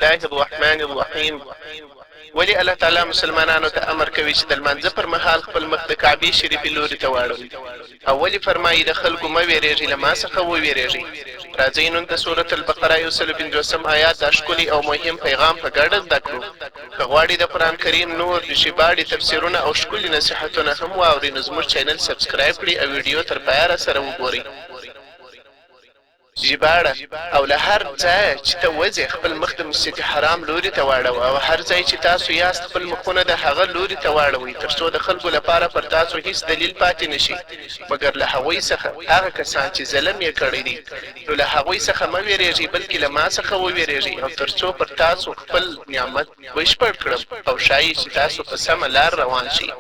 الله الرحمن الرحیم. ولې الله تعالی مسلمانانو ته امر کوي چې د لمانځه پر مهال خپل مخ د کعبې شریفې لوري ته واړوي؟ او ولې فرمایي له خلکو مه وېرېږئ، له ما څخه ووېرېږئ؟ راځئ نن د سورة البقره یو سل پنځوسم آیات دا ښکلی او مهم پیغام په ګډه زده کړو. که غواړئ د قرآن کریم نور ژباړې، تفسیرونه او ښکلي نصیحتونه هم واورئ نو زموږ چینل سبسکرایب کړئ او ویډیو تر پایه راسره وګورئ. ژباړه، او له هر ځایه چې ته وځې خپل مخ د مسجد حرام لوري ته واړوه او هر ځای چې تاسو یاست خپل مخونه د هغه لوري ته واړوئ تر څو د خلکو لپاره پر تاسو هیڅ دلیل پاتې نه شي مګر له هغوی څخه هغه کسان چې ظلم یې کړی دی نو له هغوی څخه مه وېرېږئ بلکې له ما څخه ووېرېږئ او تر څو پر تاسو خپل نعمت بشپړ کړم او ښايي چې تاسو په سمه لار روان شئ.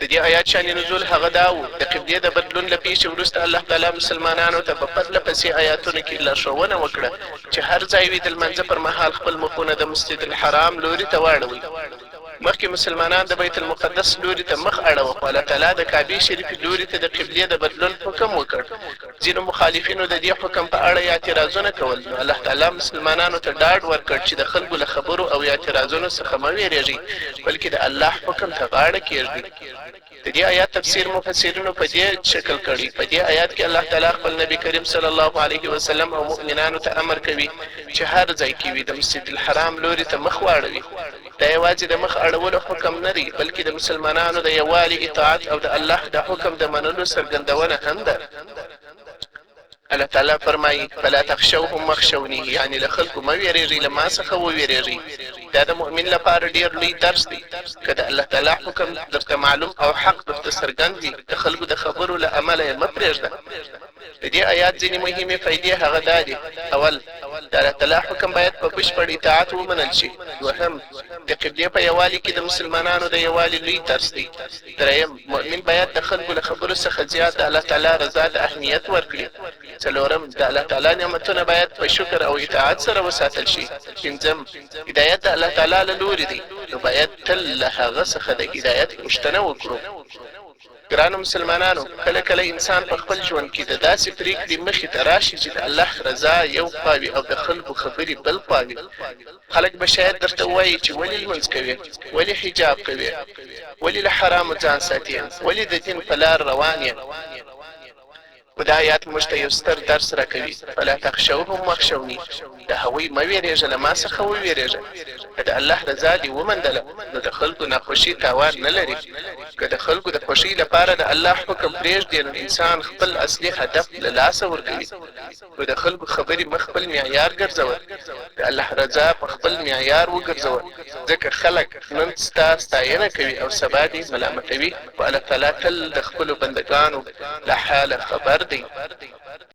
د دې آیات شان نزول هغه دا وو، د قبلې د بدلون له پېښې وروسته الله تعالی مسلمانانو ته په پرله پسې آیاتونو کې لارښوونه وکړه چې هر ځای وي د لمانځه پر مهال خپل مخونه د مسجد الحرام لوري ته واړوئ. مخکې مسلمانان د بیت المقدس لوري ته مخ اړوه خو الله تعالی د کعبې شریفې لوري ته د قبلې د بدلون حکم وکړ. ځینو مخالفینو د دې حکم په اړه اعتراضونه کول نو الله تعالی مسلمانانو ته ډاډ ورکړ چې د خلکو له خبرو او اعتراضونو څخه مه وېرېږئ بلکې د الله حکم ته غاړه کېږدئ. د دې آیات تفسیر مفسرینو په دې شکل کړی، په دې آیات کې الله تعالی خپل نبي کریم صلی الله علیه وسلم او مؤمنانو ته امر کوي چې هر ځای کې وي د مسجد الحرام لوري ته مخ واړوي. دا یوازې د مخ اړولو حکم نه دی، بلکې د مسلمانانو د یووالي، اطاعت او د الله د حکم د منلو څرګندونه هم ده. الله تعالی فرمایي، فلا تخشوهم واخشوني، یعنې له خلکو مه وېرېږئ، له ما څخه ووېرېږئ. دا د مؤمن لپاره ډېر لوی درس دی، که د الله تعالی حکم درته معلوم او حق درته څرګند وي، د خلکو د خبرو له امله یې مه پرېږده. د دې آیات ځینې مهمې فایدې هغه دا دي، اول، د الله تعالی حکم باید په بشپړ اطاعت ومنل شي. دوهم، د قبلې په یووالي کې د مسلمانانو د یووالي لوی درس دی. درېیم، مؤمن باید د خلکو له خبرو څخه زیات د الله تعالی رضا ته اهمیت ورکړي. څلورم، د الله تعالی نعمتونه باید په شکر او اطاعت سره وساتل شي. پنځم، هدایت د الله تعالی له لوري دی، نو باید تل له هغه څخه د هدایت غوښتنه وکړو. ګرانو مسلمانانو! کله کله انسان په خپل ژوند کې د داسې پرېکړې مخې ته راشي چې د الله رضا یو خوا وي او د خلکو خبرې بل خوا وي. خلک به شاید درته ووايي چې ولې لمونځ کوې؟ ولې حجاب کوې؟ ولې له حرامو ځان ساتې؟ ولې د دین په لار روان یې؟ خو دا آیات موږ ته یو ستر درس راکوي، فلا تخشوهم واخشوني، له هغوی مه وېرېږه، له ما څخه ووېرېږه. که د الله رضا دې ومندله، نو د خلکو ناخوښي تاوان نه لري. که د خلکو د خوښۍ لپاره د الله حکم پرېږدې، نو انسان خپل اصلي هدف له لاسه ورکوي. نو د خلکو خبرې مه خپل معیار ګرځوه، د الله رضا په خپل معیار وګرځوه، ځکه خلک نن ستا ستاینه کوي او سبا دې ملامتوي. خو الله تعالی تل د خپلو بندګانو له حاله خبر دی.